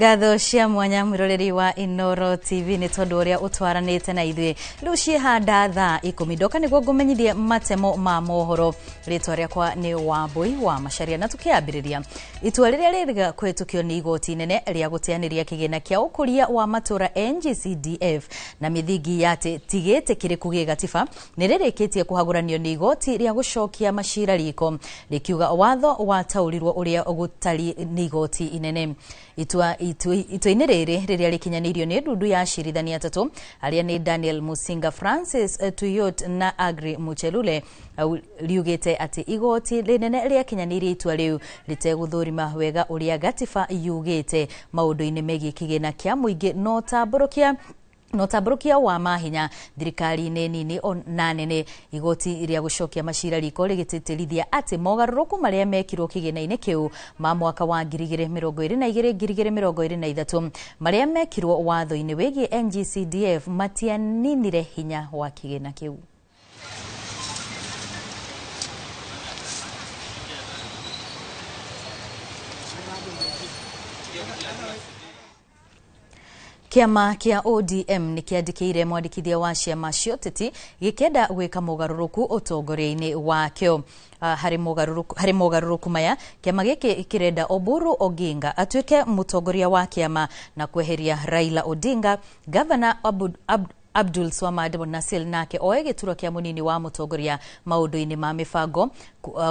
Ngatho cia mwanya mwiroreri wa Inoro TV nĩ tondũ ũrĩa ũtwaranĩte na ithuĩ rĩu ciĩhanda thaa 10 ndoka nĩguo ngũmenyithie matemo ma mohoro. Rĩtwa rĩakwa nĩ Wambui wa Macharia na tũkĩambĩrĩria itua rĩrĩa rĩrĩga kũhĩtũkio nĩ igoti inene rĩa gũteanĩria kĩgĩna kĩa ũkũria wa matũra NGCDF na mĩthingi ya atĩ ti gĩtĩkĩrĩku gĩgatiba nĩ rĩrĩkĩtie kũhagũranio nĩ igoti rĩa gũcokia macira riko rĩkiuga watho wataũrirwo ũrĩa gũtari nĩ igoti inene. Itua-inĩ rĩrĩ rĩrĩa rĩkinyanĩirio nĩ ndundu ya acirithania atatũ arĩa nĩ Daniel Musinga, Francis Tuyot na Agri Muchelule riugĩte atĩ igoti rĩnene rĩakinyanĩirie itua rĩu rĩtegũthũrima wega ũrĩa gatiba yugĩte maũndũ-inĩ megiĩ kĩgĩna kĩa mũingĩ no tambũrũkia wa mahinya thirikari-inĩ nini na nene. Igoti rĩa gũcokia macira riko rĩgĩtĩtĩrithia atĩ mogarũrũku marĩa mekirwo kĩgĩna-inĩ kĩu ma mwaka wa 2022 2023 marĩa mekirwo watho-inĩ wĩgiĩ NGCDF matianinire hinya wa kĩgĩna kĩu. Kĩama kĩa ODM nĩ kĩandĩkĩire mwandĩkithia wa ciama cia ũteti gĩkĩenda gwĩka mogarũrũku ũtongoria-inĩ wakĩo. Harĩ mogarũrũku maya, kĩama gĩkĩ kĩrenda Oburu Oginga atuĩke mũtongoria wa kĩama na kweheria Raila Odinga. Gavana Abdul Swamad Nasil nake oe gĩturwa kĩa mũnini wa mũtongoria maũndũ-inĩ ma mĩbango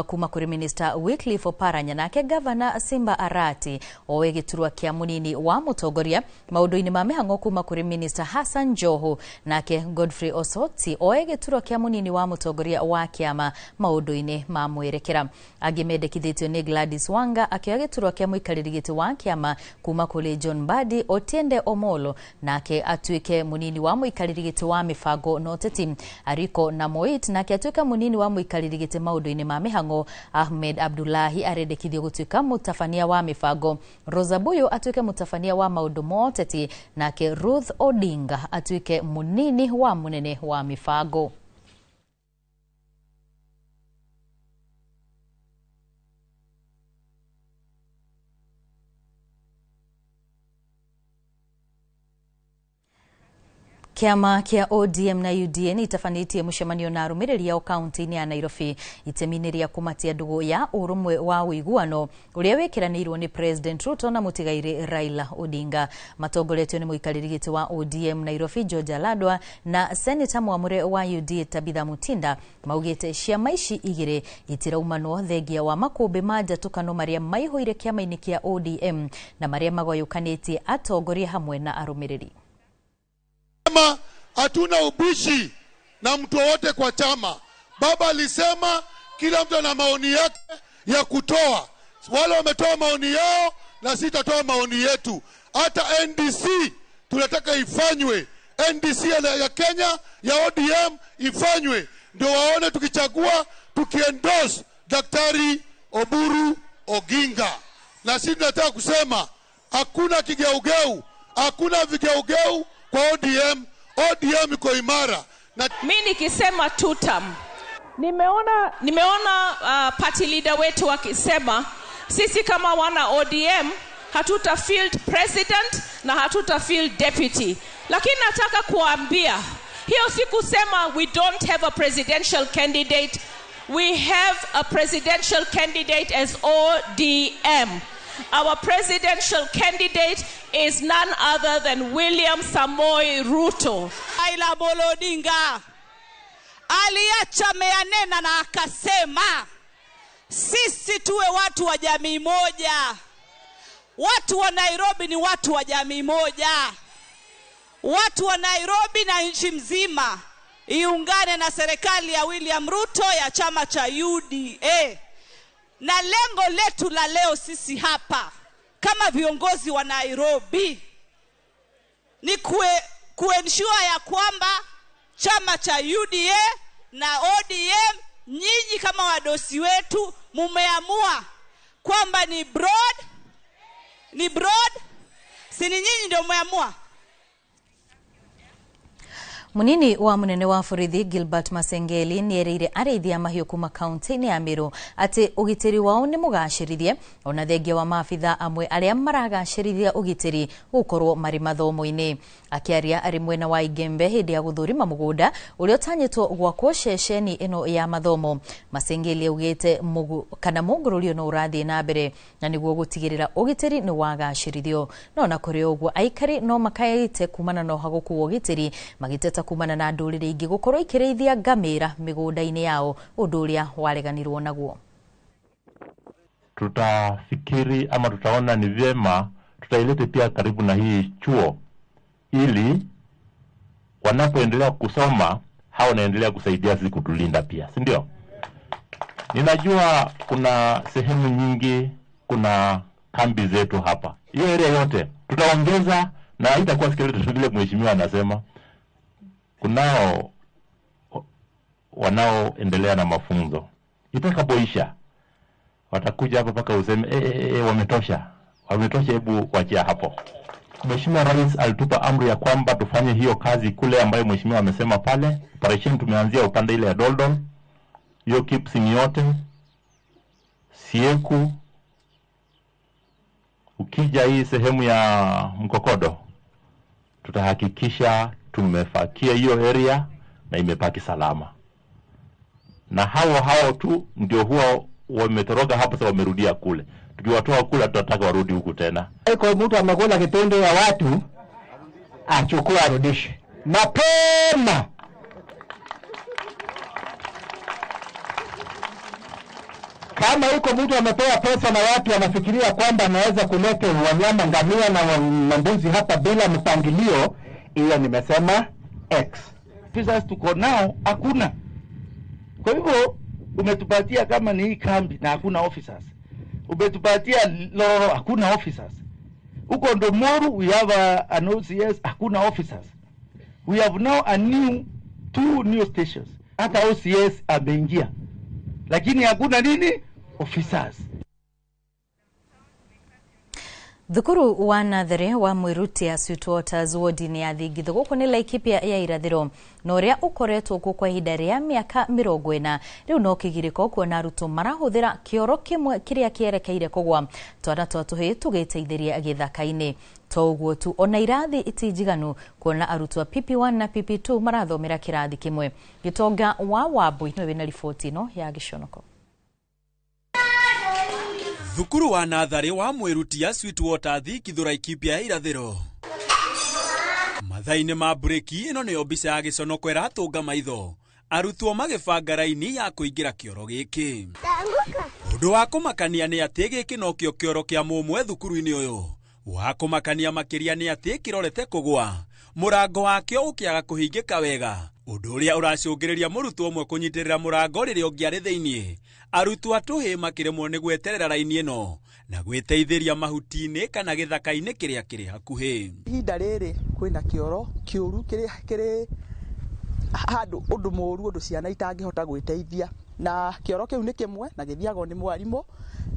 kuma kũrĩ Minister Wycliffe Oparanya, nake Gavana Simba Arati oe gĩturwa kĩa mũnini wa mũtongoria maũndũ-inĩ ma mĩhang'o kuma kũrĩ Minister Hassan Joho, nake Godfrey Osoti oe gĩturwa kĩa mũnini wa mũtongoria wa kĩama maũndũ-inĩ ma mwerekera. Angĩ mendekithĩtio nĩ Gladys Wanga akĩoya gĩturwa kĩa mũikarĩri gĩtĩ wa kĩama kuma kũrĩ John Mbadi, Otiende Omolo nake atuĩke mũnini wa mũikarĩri gĩtĩ wa mĩbango na ũteti, Ariko na Moit nake atuĩka mũnini wa mũikarĩri gĩtĩ maũndũ-inĩ ma mĩhang'o, Ahmed Abdullahi arendekithio gũtuĩka mũtabania wa mĩbango, Rosa Buyu atuĩke mũtabania wa maũndũ ma ũteti, nake Ruth Odinga atuĩke mũnini wa mũnene wa mĩbango. Kĩama kĩa ODM na UDA nĩ itabanĩtie mũcemanio na arũmĩrĩri ao kaunti-inĩ ya Nairobi itemi-inĩ rĩa kũmatia ndũgũ ya ũrũmwe wa ũiguano ũrĩa wĩkĩranĩirwo nĩ President Ruto na mũtigairĩ Raila Odinga. Matongoretio nĩ mũikarĩri gĩtĩ wa ODM Nairobi George Aladwa na Senator mwamũre wa UDA Tabitha Mutinda maugĩte ciama ici igĩrĩ itiraumanwo thengia wa makũmbĩ ma njatũkano marĩa maihũire kĩama-inĩ kĩa ODM na marĩa magayũkanĩtie atongoria hamwe na arũmĩrĩri. Hatuna ubishi na mtu wote kwa chama. Baba alisema kila mtu ana maoni yake ya kutoa. Wale wametoa maoni yao na sisi tutatoa maoni yetu. Hata NDC tunataka ifanywe. NDC ya Kenya ya ODM ifanywe. Ndio waone tukichagua, tukiendorse Daktari Oburu Oginga. Na sisi tunataka kusema hakuna kigeugeu, hakuna vigeugeu kwa ODM. ODM iko imara. Na mimi nikisema tutam, nimeona party leader wetu akisema sisi kama wana ODM hatuta field president na hatuta field deputy. Lakini nataka kuambia hiyo si kusema we don't have a presidential candidate. We have a presidential candidate as ODM. Our presidential candidate is none other than William Samoei Ruto. Raila Amolo Odinga aliacha meanena na akasema sisi tuwe watu wa jamii moja. Watu wa Nairobi ni watu wa jamii moja. Watu wa Nairobi na nchi mzima iungane na serikali ya William Ruto ya chama cha UDA. Na lengo letu la leo sisi hapa kama viongozi wa Nairobi ni kuensure ya kwamba chama cha UDA na ODM, nyinyi kama wadosi wetu mumeamua kwamba ni broad, si ni nyinyi ndio mumeamua. Munini wa munene wa borithi Gilbert Masengeli niereire arĩithia mahiũ kuma kaunti-inĩ ya Meru atĩ ũgitĩri wao nĩ mũgacĩrithie ona thengia wa maabitha amwe arĩa maragacĩrithia ũgitĩri gũkorwo marĩ mathomo-inĩ. Akĩaria arĩ mwena wa Igembe hĩndĩ ya gũthũrima mũgũnda ũrĩa ũtanyĩtwo gwakwo ceceni ĩno ya mathomo, Masengeli augĩte kana mũngũrũrio no ũrathiĩ na mbere na nĩguo gũtigĩrĩra ũgitĩri nĩ wagacĩrithio. No na kũrĩ ũguo aikari no makaĩte kumana na ũhagũku wa ũgitĩri magĩteta kumana na ndũrĩrĩ ingĩ gũkorwo ikĩrĩithia ngamĩra mĩgũnda-inĩ yao, ũndũ ũrĩa wareganirwo naguo. Tutafikiri ama tutaona ni vyema tutailete pia karibu na hii chuo ili wanapoendelea kusoma hao wanaendelea kusaidia sisi kutulinda pia, si ndio? Ninajua kuna sehemu nyingi, kuna kambi zetu hapa, hiyo area yote tutaongeza na itakuwa skeleton vile mheshimiwa anasema. Kunao wanaoendelea na mafunzo, itakapoisha watakuja hapa mpaka useme wametosha, wametosha, hebu wachia hapo. Mheshimiwa Rais alitupa amri ya kwamba tufanye hiyo kazi kule ambayo mheshimiwa amesema pale. Operation tumeanzia upande ile ya Doldol, hiyo Kipsing yote, Sieku, ukija hii sehemu ya Mkokodo, tutahakikisha tumefakia hiyo area na imepaki salama. Na hao tu ndio huwa wametoroka hapo, sasa wamerudia kule. Tukiwatoa kule tutataka warudi huku tena. Kwa mtu amekula kipindi ya watu achukue arudishe mapema. Kama yuko mtu amepewa pesa na watu wanafikiria kwamba anaweza kuleta wanyama ngamia na mbuzi hapa bila mpangilio, hiyo nimesema X. Pesa tuko nao hakuna. Kwa hivyo umetupatia kama ni hii kambi na hakuna officers. Umetupatia Loro hakuna officers. Huko Ndomoru we have an OCS hakuna officers. We have now a new 2 new stations. Hata OCS ameingia. Lakini hakuna nini officers. Thukuru wa nathere wa Mwirutia Sweetwaters wodi-inĩ ya Thingithu gũkũ nĩ Laikipia ya irathĩro na ũrĩa ũkoretwo kuo kwa ihinda rĩa mĩaka 40 rĩu no kĩgirĩko kuona arutwo marahũthĩra kĩoro kĩmwe kĩrĩa kĩerekeire kũgwa twana twa tũhĩĩ tũgĩteithĩria gĩthaka-inĩ. To ũguo tu, ona irathi itinjiganu kuona arutwo a PP1 na PP2 marathomera kĩrathi kĩmwe. Gĩtonga wa Wambui nĩwe wĩna riboti ĩno ya gĩconoko. Thukuru wa natharĩ wa Mwirutia Sweetwater Thingithu Laikipia ya irathĩro. Mathaa-inĩ ma breki ĩno nĩyo mbica ya gĩconoko ĩratũnga maitho arutwo magĩbanga raini ya kũingĩra kĩoro gĩkĩ. Ũndũ wa kũmakania nĩ atĩ gĩkĩ nokĩo kĩoro kĩa mũmwe thukuru-inĩ ũyũ. Wa kũmakania makĩria nĩ atĩ kĩrorete kũgwa, mũrango wakĩo ũkĩaga kũhingĩka wega, ũndũ ũrĩa ũracũngĩrĩria mũrutwo ũmwe kũnyitĩrĩra mũrango rĩrĩa ũngĩ arĩ thĩinĩ. Arutwo a tũhĩĩ makĩremwo nĩ gweterera raini ĩno na gwĩteithĩria mahuti-inĩ kana gĩthaka-inĩ kĩrĩa kĩrĩ hakuhĩ. Ihinda rĩrĩ kwĩna kĩoro kĩũru kĩrĩ handũ ũndũ mũũru ũndũ ciana itangĩhota gwĩteithia, na kĩoro kĩu nĩ kĩmwe na gĩthiagwo nĩ mwarimũ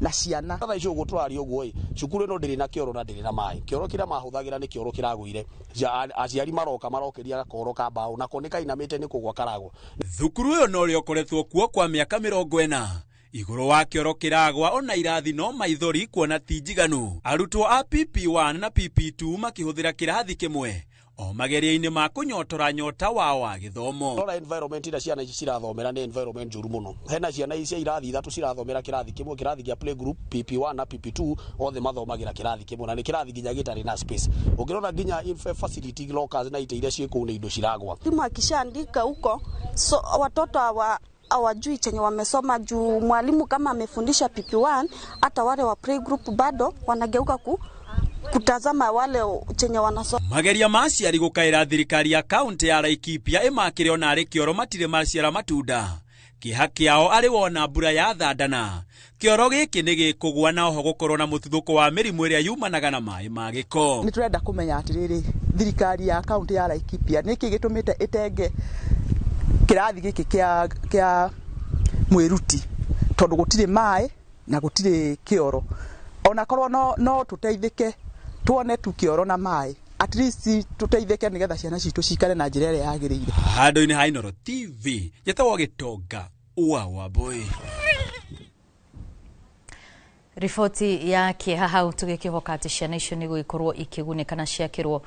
na ciana. Thaa ici ũguo tũraria ũguo ĩ, cukuru ĩno ndĩrĩ na kĩoro na ndĩrĩ na maĩ. Kĩoro kĩrĩa mahũthagĩra nĩ kĩoro kĩragũire. Aciari maroka marokĩria gakoro ka mbaũ nako nĩ kainamĩte nĩ kũgwa karagwa. Thukuru ũyũ no ũrĩa ũkoretwo kuo kwa mĩaka 40 igũrũ wa kĩoro kĩragwa ona irathi no maithori kuona ti njiganu. Arutwo a PP1 na PP2 makĩhũthĩra kĩrathi kĩmwe o mageria-inĩ ma kũnyotora nyota wao wa gĩthomo. Rora environment ira ciana ici cirathomera nĩ environment njũru mũno. Hena ciana ici irathi ithatũ cirathomera kĩrathi kĩmwe, kĩrathi kĩa playgroup PP1 na PP2 othe mathomagĩra kĩrathi kĩmwe na nĩ kĩrathi nginya gĩtarĩ na space. Ũngĩrora nginya facility lockers na itĩ iria ciĩ kũu nĩ indo ciragwa. Mwalimu akishaandika huko, so watoto hawajui chenye wamesoma juu mwalimu kama amefundisha PP1 hata wale wa playgroup bado wanageuka kutazama wale chenye wanasoma. Mageria ma aciari gũkaĩra thirikari ya kaunti ya Laikipia ĩmakĩre ona arĩ kĩoro matirĩ maciara matunda. Kĩeha kĩao arĩ wona mbura ya thandana. Kĩoro gĩkĩ nĩ gĩkũgwa na oho gũkorwo na mũtuthũko wa mĩrimũ ĩrĩa yumanaga na maĩ ma gĩko. Nĩ tũrenda kũmenya atĩrĩrĩ, thirikari ya kaunti ya Laikipia nĩkĩ gĩtũmĩte ĩtenge kĩrathi gĩkĩ kĩa Mwiruti tondũ gũtirĩ maĩ na gũtirĩ kĩoro. Ona korwo no tũteithĩke tuone tu kĩoro na maĩ At least tũteithĩke nĩgetha ciana citũ cikare na njĩra ĩrĩa yagĩrĩire. Handũ-inĩ ha Inooro TV, njĩtagwo Gĩtonga wa Wambui. Riboti ya kĩeha hau, tũgĩkĩhoka atĩ ciana icio nĩ gũgĩkorwo ikĩgunĩka na ciakĩrwo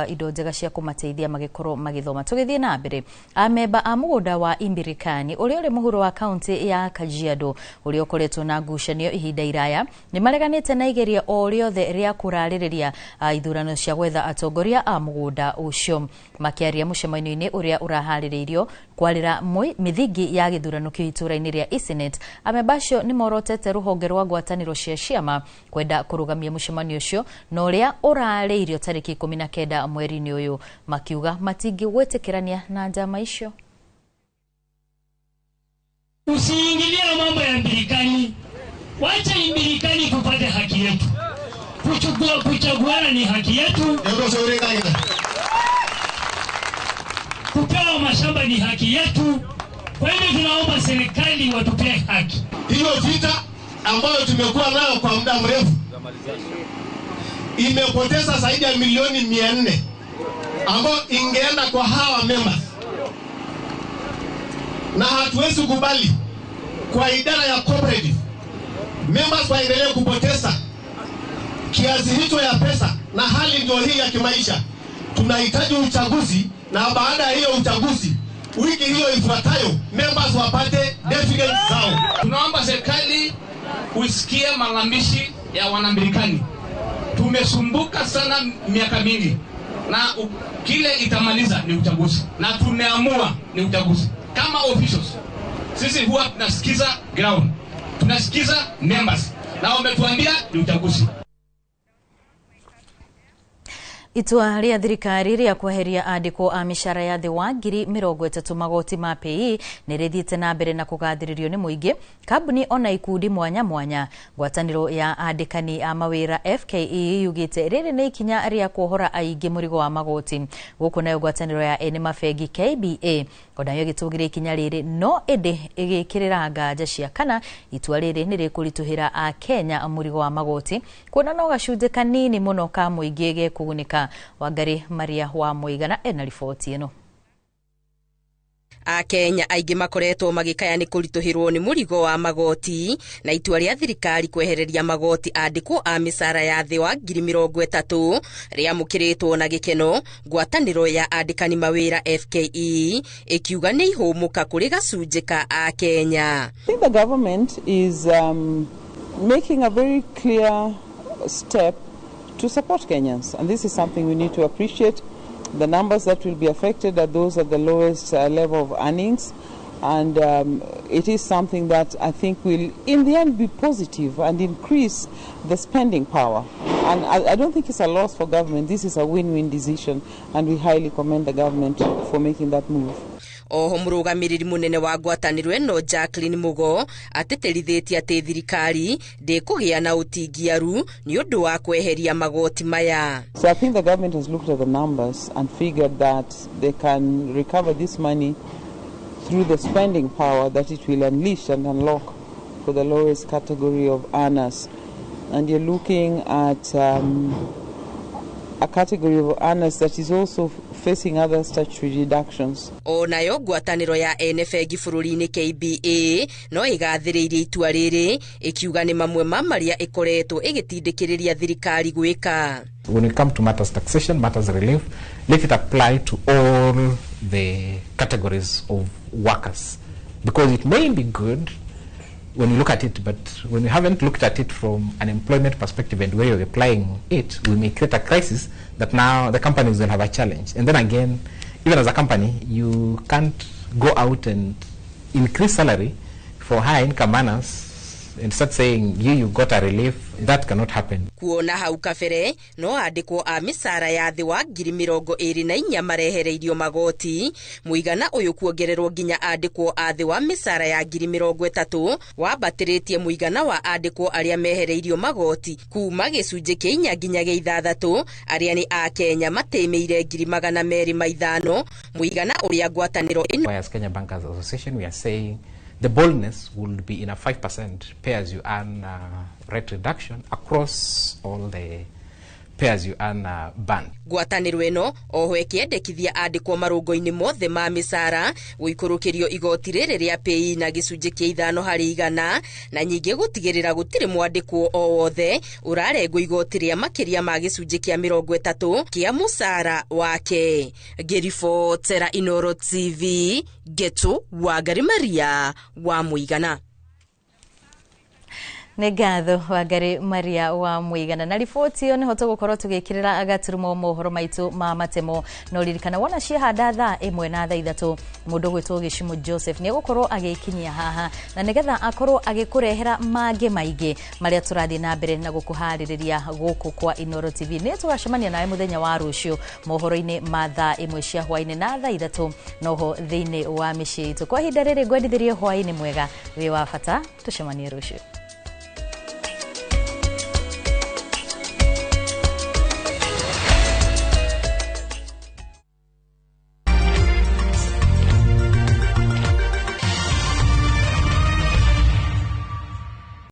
indo njega cia kũmateithia magĩkorwo magĩthoma. Tũgĩthiĩ na mbere, amemba a mũgũnda wa Imbirikani ũrĩa ũrĩ mũhuro wa kaunti ya Kajiado, ũrĩa ũkoretwo na ngucanio ihinda iraya, nĩ mareganĩte na igeria o rĩothe rĩa kũrarĩrĩria ithurano cia gwetha atongoria a mũgũnda ũcio. Makĩaria mũcemanio-inĩ ũrĩa ũraharĩrĩirio kwarĩra mĩthingi ya gĩthurano kĩu itũũra-inĩ rĩa Isinet, amemba acio nĩ morotete rũhonge rwa ngwatanĩro cia ciama kwenda kũrũgamia mũcemanio ũcio na ũrĩa ũrarĩirio tarĩki 19 mweri-inĩ ũyũ, makiuga matingĩgwĩtĩkĩrania na njama icio. Usiingilie mambo ya Imbirikani, wacha Imbirikani tupate haki yetu. Kuchaguana ni haki yetu, kupewa mashamba ni haki yetu. Kwa hivyo tunaomba serikali watupee haki. Hiyo vita ambayo tumekuwa nayo kwa muda mrefu imepoteza zaidi ya milioni 400 ambayo ingeenda kwa hawa members, na hatuwezi kubali kwa idara ya cooperative members waendelee kupoteza kiasi hicho ya pesa, na hali ndio hii ya kimaisha. Tunahitaji uchaguzi, na baada ya hiyo uchaguzi, wiki hiyo ifuatayo, members wapate dividends zao. Tunaomba serikali usikie malalamishi ya Wanambirikani. Tumesumbuka sana miaka mingi, na kile itamaliza ni uchaguzi, na tumeamua ni uchaguzi. Kama officials sisi huwa tunasikiza ground, tunasikiza members, na wametuambia ni uchaguzi. Itua rĩa thirikari rĩa kweheria andĩkwo a mĩcara ya thĩ wa 30,000 magoti ma PAYE nĩ rĩthiĩte na mbere na kũgathĩrĩrio nĩ mũingĩ, kambuni ona ikundi mwanya mwanya. Ngwatanĩro ya andĩkani a mawĩra FKE yugĩte rĩrĩ nĩ ikinya rĩa kuohora aingĩ mũrigo wa magoti. Gũkũ nayo ngwatanĩro ya ene mabengi KBA onayo ĩgĩtũgĩria ikinya rĩrĩ, no ĩndĩ ĩgĩkĩrĩra nganja cia kana itua rĩrĩ nĩ rĩkũritũhĩra a Kenya mũrigo wa magoti, kuona no gacunjĩ kanini mũno ka mũingĩ gekũgunĩka. Wangari Maria wa Mũigana ena riboti ĩno. Akenya aingĩ makoretwo magĩkaya nĩ kũritũhĩrwo nĩ mũrigo wa magoti, na itua rĩa thirikari kwehereria magoti andĩkwo a mĩcara ya thĩ wa 30,000 rĩamũkĩrĩtwo na gĩkeno. Ngwatanĩro ya andĩkani mawĩra FKE ĩkiuga nĩ ihũmũka kũrĩ gacunjĩ ka Akenya. I think the government is making a very clear step to support Kenyans, and this is something we need to appreciate. The numbers that will be affected are those at the lowest level of earnings, and it is something that I think will in the end be positive and increase the spending power. And I don't think it's a loss for government. This is a win-win decision, and we highly commend the government for making that move. Oho mũrũgamĩrĩri mũnene wa ngwatanĩro ĩno Jacqueline Mugo atĩtĩrithĩtie atĩ thirikari ndĩkũgĩa na ũtingiaru nĩ ũndũ wa kweheria magoti maya. So I think the government has looked at the numbers and figured that they can recover this money through the spending power that it will unleash and unlock for the lowest category of earners. And you're looking at a category of earners that is also facing other statutory deductions. Onayo ngwatanĩro ya ene bengi bũrũri-inĩ KBA no ĩgathĩrĩirie itua rĩrĩ, ĩkiuga nĩ mamwe ma marĩa ĩkoretwo ĩgĩtindĩkĩrĩria thirikari gwĩka. When it comes to matters taxation, matters relief, let it apply to all the categories of workers, because it may be good when you look at it, but when you haven't looked at it from an employment perspective and where you're applying it, we may create a crisis that now the companies will have a challenge. And then again, even as a company, you can't go out and increase salary for high income earners and start saying you got a relief. That cannot happen. Kuona hau kabere no andĩkwo a mĩcara ya thĩ wa 24,000 marehereirio magoti, mũigana ũyũ kuongererwo nginya andĩkwo a thĩ wa mĩcara ya 30,000 wambatĩrĩtie mũigana wa andĩkwo arĩa mehereirio magoti kuma gĩcunjĩ kĩa 4 nginya gĩa 6, arĩa nĩ a Kenya matĩmĩire 205,000, mũigana ũrĩa ngwatanĩro ĩno. As Kenya Bankers Association, we are saying the boldness will be in a 5% pay-as-you-earn rate reduction across all the Pay as you earn band. Ngwatanĩro ĩno oho ĩkĩendekithia andĩkwo marũngo-inĩ mothe ma mĩcara gũikũrũkĩrio igoti rĩrĩ rĩa PAYE na gĩcunjĩ kĩa 5%, na nyingĩ gũtigĩrĩra gũtirĩ mwandĩkwo o wothe ũrarengwo igoti rĩa makĩria ma gĩcunjĩ kĩa 30 kĩa mũcara wake. Ngĩribotera Inoro TV, Ngetu Wangari Maria wa Mũigana. Nĩ ngatho Wangari Maria wa Mũigana na riboti ĩyo nĩho tũgũkorwo tũgĩkĩrĩra gaturumo mohoro maitũ ma matemo. No ririkana wona ciahanda thaa 1 na thaa 3, mũndũ ũgwĩtwo Gĩcimu Joseph nĩ egũkorwo agĩkinyia haha na nĩgetha akorwo agĩkũrehera mangĩ maingĩ marĩa tũrathiĩ na mbere na gũkũharĩrĩria gũkũ kwa Inoro TV. Nĩ tũgacemania nawe mũthenya wa rũciũ mohoro-inĩ ma thaa 1 cia hwaĩ-inĩ na thaa 3 noho thĩinĩ wa mĩciĩ itũ. Kwa ihinda rĩrĩ ngwendithĩrie hwaĩ-inĩ mwega, wĩ wa bata, tũcemanie rũciũ.